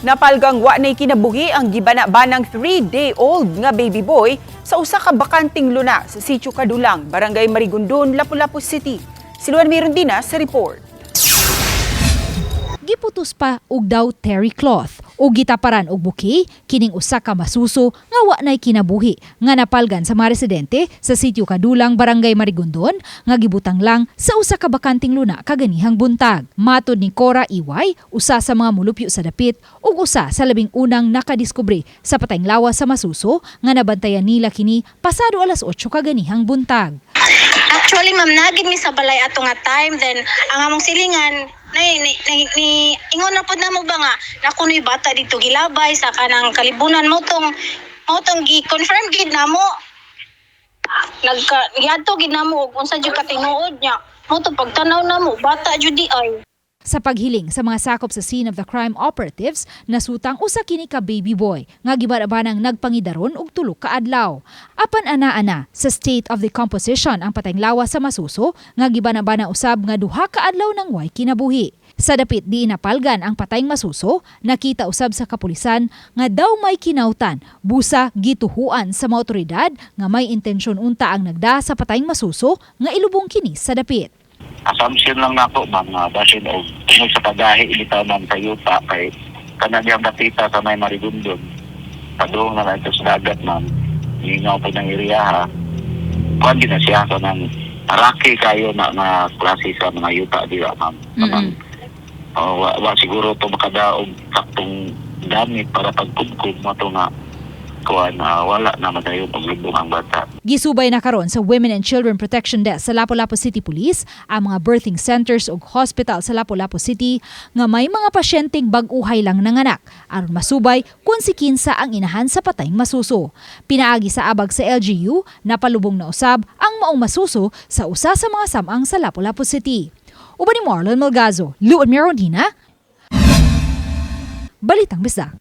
Napalgang wa nay kinabuhi ang gibana-banang 3-day-old nga baby boy sa usa ka bakanting luna sa Sitio Kadulang, Barangay Marigondon, Lapu-Lapu City. Si Luan Mirondina sa report. Giputos pa og daw terry cloth ug gitaparan og bouquet kining usa ka masuso nga wa nay kinabuhi nga napalgan sa mga residente sa Sitio Kadulang, Barangay Marigondon, nga gibutang lang sa usa ka bakanting luna kaganihang buntag. Matod ni Cora Iway, usa sa mga mulupyo sa dapit ug usa sa 11 nang nakadiskubre sa patayng lawas sa masuso, nga nabantayan nila kini pasado alas 8 kaganihang buntag. Actually, ma'am, naa gid mi sa balay ato nga time. Then, ang among silingan, ni, ingon na pod namo ba nga, nakuno'y bata dito gilabay sa kanang kalibunan mo tong gi-confirm gid namo. Nagka, giadto gid namo og unsa jud katinuod niya. Mo to pagtanaw namo, bata jud di ay. Sa paghiling sa mga sakop sa scene of the crime operatives, nasutang usa kini ka baby boy nga gibanabanang nagpangidaron og 3 ka adlaw. Apan ana-ana sa state of decomposition ang patayng lawas sa masuso nga gibanabana usab nga 2 ka adlaw nang way kinabuhi. Sa dapit di napalgan ang patayng masuso, nakita usab sa kapulisan nga daw may kinawtan, busa gituhuan sa mga otoridad nga may intensyon unta ang nagda sa patayng masuso nga ilubong kini sa dapit. Assumption lang nako, ma'am, nga basin og tungod sa pagahi bitaw, ma'am, sa yuta kay kanang diyang dapita sa may Marigondon, padung na lang ito sa dagat, ma'am, ingaw po ng area ha, kuan gid na siya kanang araki kayo na nga klase sa mga yuta diya, ma'am. Kanang oh, wa siguro to makadaog saktong gamit para pagkubkob mo to nga kuan, wala na madayon og lubong ang bata. Gisubay na karon sa Women and Children Protection Desk sa Lapu-Lapu City Police ang mga birthing centers ug hospital sa Lapu-Lapu City nga may mga pasyenteng bag-uhay lang nanganak aron masubay kung si kinsa ang inahan sa patayng masuso. Pinaagi sa abag sa LGU, napalubong na usab ang maong masuso sa usa sa mga samang sa Lapu-Lapu City. Uban ni Marlon Malgazo, Luan Mirondina, Balitang Bisdak.